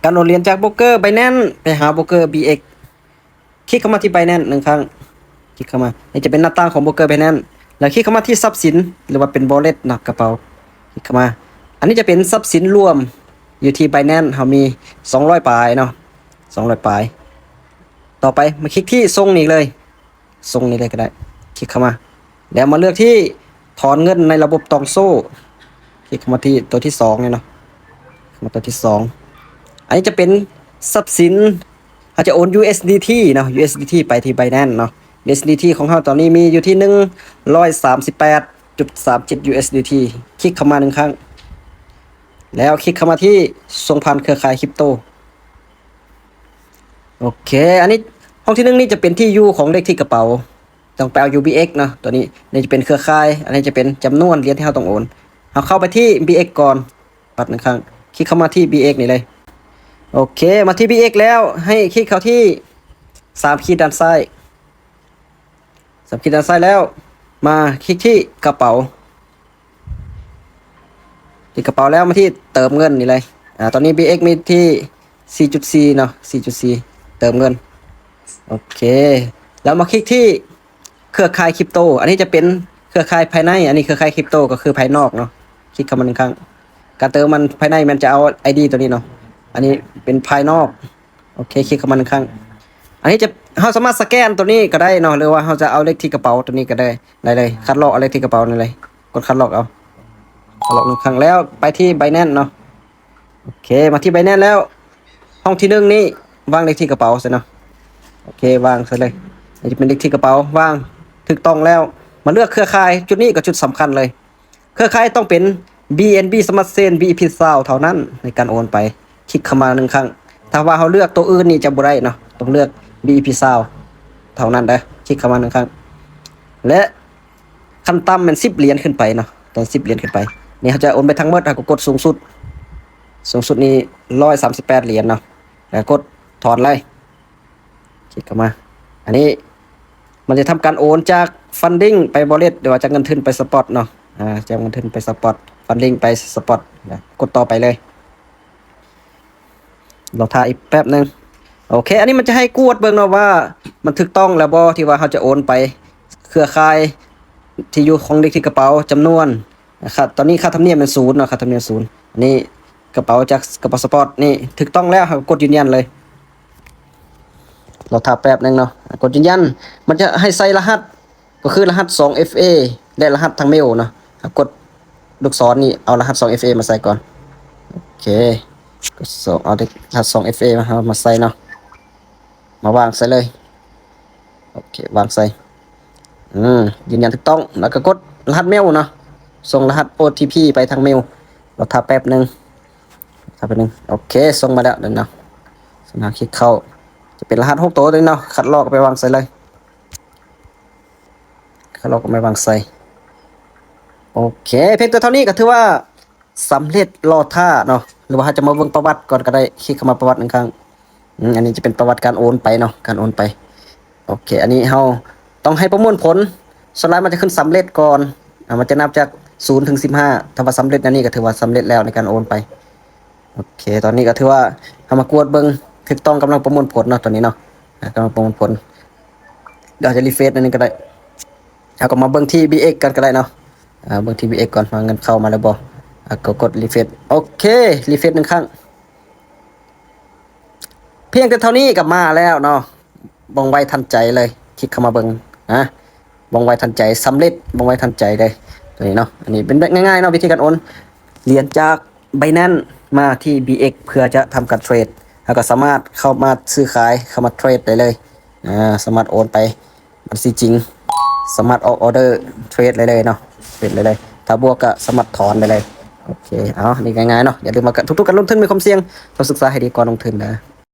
ການໂອນຫຼຽນຈາກໂບຣກເກີ Binance ໄປຫາໂບຣກເກີ BX ຄລິກເຂົ້າມາທີ່ Binance ໜຶ່ງຄັ້ງ ຄລິກເຂົ້າມາ ນີ້ຈະເປັນໜ້າຕ່າງຂອງໂບຣກເກີ Binance ແລ້ວຄລິກເຂົ້າມາທີ່ຊັບສິນ ຫຼືວ່າເປັນ Wallet ເນາະ ກະເປົາ ຄລິກເຂົ້າມາ ອັນນີ້ຈະເປັນຊັບສິນລວມຢູ່ທີ່ Binance ເຮົາມີສອງຮ້ອຍປາຍເນາະ ສອງຮ້ອຍປາຍ ຕໍ່ໄປມາຄລິກທີ່ສົ່ງນີ້ເລີຍ ສົ່ງນີ້ເລີຍກໍໄດ້ ຄລິກເຂົ້າມາ ແລ້ວມາເລືອກທີ່ຖອນເງິນໃນລະບົບຕອງໂສ້ ຄລິກເຂົ້າມາທີ່ຕົວທີສອງນີ້ເນາະ ເຂົ້າມາຕົວທີສອງ ອັນນີ້ຈະເປັນຊັບສິນ ເຮົາຈະໂອນ USDT ເນາະ USDT ໄປທີ່ Binance ເນາະ USDT ຂອງເຮົາຕອນນີ້ມີຢູ່ທີ່ໜຶ່ງຮ້ອຍສາມສິບແປດຈຸດສາມເຈັດ USDT ຄລິກເຂົ້າມາໜຶ່ງຄັ້ງ ແລ້ວຄລິກເຂົ້າມາທີ່ສົ່ງຜ່ານເຄືອຂ່າຍຄຣິບໂຕ ໂອເຄ ອັນນີ້ຫ້ອງທີໜຶ່ງນີ້ຈະເປັນທີ່ຢູ່ຂອງເລກທີ່ກະເປົາ ຕ້ອງໄປເອົາຢູ່ BX ເນາະ ຕົວນີ້ ນີ້ຈະເປັນເຄືອຂ່າຍ ອັນນີ້ຈະເປັນຈຳນວນຫຼຽນທີ່ເຮົາຕ້ອງໂອນ ເຮົາເຂົ້າໄປທີ່ BX ກ່ອນ ປັດໜຶ່ງຄັ້ງ ຄລິກເຂົ້າມາທີ່ BX ນີ້ເລີຍ ໂອເຄ ມາທີ່ BX ແລ້ວ ໃຫ້ຄລິກເຂົ້າທີ່ສາມຂີດດ້ານຊ້າຍ ສາມຂີດດ້ານຊ້າຍແລ້ວ ມາຄລິກທີ່ກະເປົາ ທີ່ກະເປົາແລ້ວມາທີ່ເຕີມເງິນນີ້ເລີຍ ອາ ຕອນນີ້ BX ມີທີ່ສີ່ຈຸດສີ່ເນາະ ສີ່ຈຸດສີ່ ເຕີມເງິນ ໂອເຄ ແລ້ວມາຄລິກທີ່ເຄືອຂ່າຍຄຣິບໂຕ ອັນນີ້ຈະເປັນເຄືອຂ່າຍພາຍໃນ ອັນນີ້ເຄືອຂ່າຍຄຣິບໂຕກໍຄືພາຍນອກເນາະ ຄລິກເຂົ້າມາໜຶ່ງຄັ້ງ ການເຕີມມັນພາຍໃນແມ່ນຈະເອົາ ID ຕົວນີ້ເນາະ ອັນນີ້ເປັນພາຍນອກ ໂອເຄ ຄລິກເຂົ້າມາໜຶ່ງຄັ້ງ ອັນນີ້ຈະ ເຮົາສາມາດສະແກນຕົວນີ້ກໍໄດ້ເນາະ ຫຼືວ່າເຮົາຈະເອົາເລກທີ່ກະເປົາຕົວນີ້ກໍໄດ້ ໄດ້ເລີຍ ຄັດລອກເອົາເລກທີ່ກະເປົານີ້ເລີຍ ກົດຄັດລອກເອົາ ຄັດລອກໜຶ່ງຄັ້ງ ແລ້ວໄປທີ່ Binance ເນາະ ໂອເຄ ມາທີ່ Binance ແລ້ວ ຫ້ອງທີໜຶ່ງນີ້ວາງເລກທີ່ກະເປົາໃສ່ເນາະ ໂອເຄ ວາງໃສ່ເລີຍ ນີ້ຈະເປັນເລກທີ່ກະເປົາ ວາງຖືກຕ້ອງແລ້ວ ມາເລືອກເຄືອຂ່າຍ ຈຸດນີ້ກໍຈຸດສຳຄັນເລີຍ ເຄືອຂ່າຍຕ້ອງເປັນ BNB Smart Chain BEP ຊາວເທົ່ານັ້ນໃນການໂອນໄປ ຄລິກເຂົ້າມາໜຶ່ງຄັ້ງ ຖ້າວ່າເຮົາເລືອກຕົວອື່ນນີ້ຈະບໍ່ໄດ້ເນາະ ຕ້ອງເລືອກ BEP ຊາວເທົ່ານັ້ນເດີ ຄລິກເຂົ້າມາໜຶ່ງຄັ້ງ ແລະ ຂັ້ນຕ່ຳແມ່ນສິບຫຼຽນຂຶ້ນໄປເນາະ ຕ້ອງສິບຫຼຽນຂຶ້ນໄປ ນີ້ເຮົາຈະໂອນໄປທັງໝົດ ເຮົາກໍກົດສູງສຸດ ສູງສຸດນີ້ຮ້ອຍສາມສິບແປດຫຼຽນເນາະ ແລ້ວກົດຖອນເລີຍ ຄລິກເຂົ້າມາ ອັນນີ້ມັນຈະທຳການໂອນຈາກ Funding ໄປ Wallet ຫຼືວ່າຈາກເງິນທຶນໄປ Spot ເນາະ ອາ ຈາກເງິນທຶນໄປ Spot Funding ໄປ Spot ນະ ກົດຕໍ່ໄປເລີຍ ລໍຖ້າອີກແປັບໜຶ່ງ ໂອເຄ ອັນນີ້ມັນຈະໃຫ້ກວດເບິ່ງເນາະວ່າມັນຖືກຕ້ອງແລ້ວບໍ່ ທີ່ວ່າເຮົາຈະໂອນໄປເຄືອຂ່າຍ ທີ່ຢູ່ຂອງເລກທີ່ກະເປົາ ຈຳນວນ ຄ່າ ຕອນນີ້ຄ່າທຳນຽມແມ່ນສູນເນາະ ຄ່າທຳນຽມສູນ ອັນນີ້ກະເປົາຈາກກະເປົາ Spot ນີ້ຖືກຕ້ອງແລ້ວ ເຮົາກໍກົດຢືນຢັນເລີຍ ລໍຖ້າແປັບໜຶ່ງເນາະ ກົດຢືນຢັນ ມັນຈະໃຫ້ໃສ່ລະຫັດ ກໍຄືລະຫັດສອງ FA ແລະ ລະຫັດທາງເມວເນາະ ເຮົາກົດລູກສອນນີ້ ເອົາລະຫັດສອງ FA ມາໃສ່ກ່ອນ ໂອເຄ ກໍສອງ ເອົາລະຫັດສອງ FA ມາ ເຮົາມາໃສ່ເນາະ ມາວາງໃສ່ເລີຍ ໂອເຄ ວາງໃສ່ ອືມ ຢືນຢັນຖືກຕ້ອງ ແລ້ວກໍກົດລະຫັດເມວເນາະ ສົ່ງລະຫັດ ໂອທີພີ ໄປທາງເມວ ລໍຖ້າແປັບໜຶ່ງ ຖ້າແປັບໜຶ່ງ ໂອເຄ ສົ່ງມາແລ້ວເນາະ ສະນັ້ນຄລິກເຂົ້າ ຈະເປັນລະຫັດຫົກໂຕເລີຍເນາະ ຄັດລອກເອົາໄປວາງໃສ່ເລີຍ ຄັດລອກເອົາໄປວາງໃສ່ ໂອເຄ ພຽງແຕ່ເທົ່ານີ້ກໍຖືວ່າ ສຳເລັດ ລໍຖ້າເນາະ ຫຼືວ່າເຮົາຈະມາເບິ່ງປະຫວັດກ່ອນກໍໄດ້ ຄລິກເຂົ້າມາປະຫວັດໜຶ່ງຄັ້ງ ອືມ ອັນນີ້ຈະເປັນປະຫວັດການໂອນໄປເນາະ ການໂອນໄປ ໂອເຄ ອັນນີ້ເຮົາຕ້ອງໃຫ້ປະມວນຜົນ ສ່ວນຫຼາຍມັນຈະຂຶ້ນສຳເລັດກ່ອນ ອາ ມັນຈະນັບຈາກສູນເຖິງສິບຫ້າ ຖ້າວ່າສຳເລັດອັນນີ້ກໍຖືວ່າສຳເລັດແລ້ວໃນການໂອນໄປ ໂອເຄ ຕອນນີ້ກໍຖືວ່າເຮົາມາກວດເບິ່ງ ຖືກຕ້ອງກຳລັງປະມວນຜົນເນາະ ຕອນນີ້ເນາະ ກຳລັງປະມວນຜົນ ດຽວເຮົາຈະຣີເຟຣຊອັນນີ້ກໍໄດ້ ເຮົາກໍມາເບິ່ງທີ່ BX ກັນກໍໄດ້ເນາະ ອາ ເບິ່ງທີ່ BX ກ່ອນວ່າເງິນເຂົ້າມາແລ້ວບໍ່ ອາ ກໍກົດຣີເຟຣຊ ໂອເຄ ຣີເຟຣຊໜຶ່ງຄັ້ງ ພຽງແຕ່ເທົ່ານີ້ກໍມາແລ້ວເນາະ ວ່ອງໄວທັນໃຈເລີຍ ຄລິກເຂົ້າມາເບິ່ງນະ ວ່ອງໄວທັນໃຈ ສຳເລັດ ວ່ອງໄວທັນໃຈເລີຍ ຕົວນີ້ເນາະ ອັນນີ້ເປັນແບບງ່າຍໆເນາະ ວິທີການໂອນຫຼຽນຈາກ Binance ມາທີ່ BX ເພື່ອຈະທຳການເທຣດ ເຮົາກໍສາມາດເຂົ້າມາຊື້ຂາຍ ເຂົ້າມາເທຣດໄດ້ເລີຍ ອາ ສາມາດໂອນໄປ ບັນຊີຈິງ ສາມາດອອກອໍເດີເທຣດໄດ້ເລີຍເນາະ ເທຣດໄດ້ເລີຍ ຖ້າບວກກໍສາມາດຖອນໄດ້ເລີຍ ໂອເຄ ເອົາ ນີ້ງ່າຍໆເນາະ ຢ່າລືມວ່າທຸກໆການລົງທຶນມີຄວາມສ່ຽງ ຕ້ອງສຶກສາໃຫ້ດີກ່ອນລົງທຶນເດີ.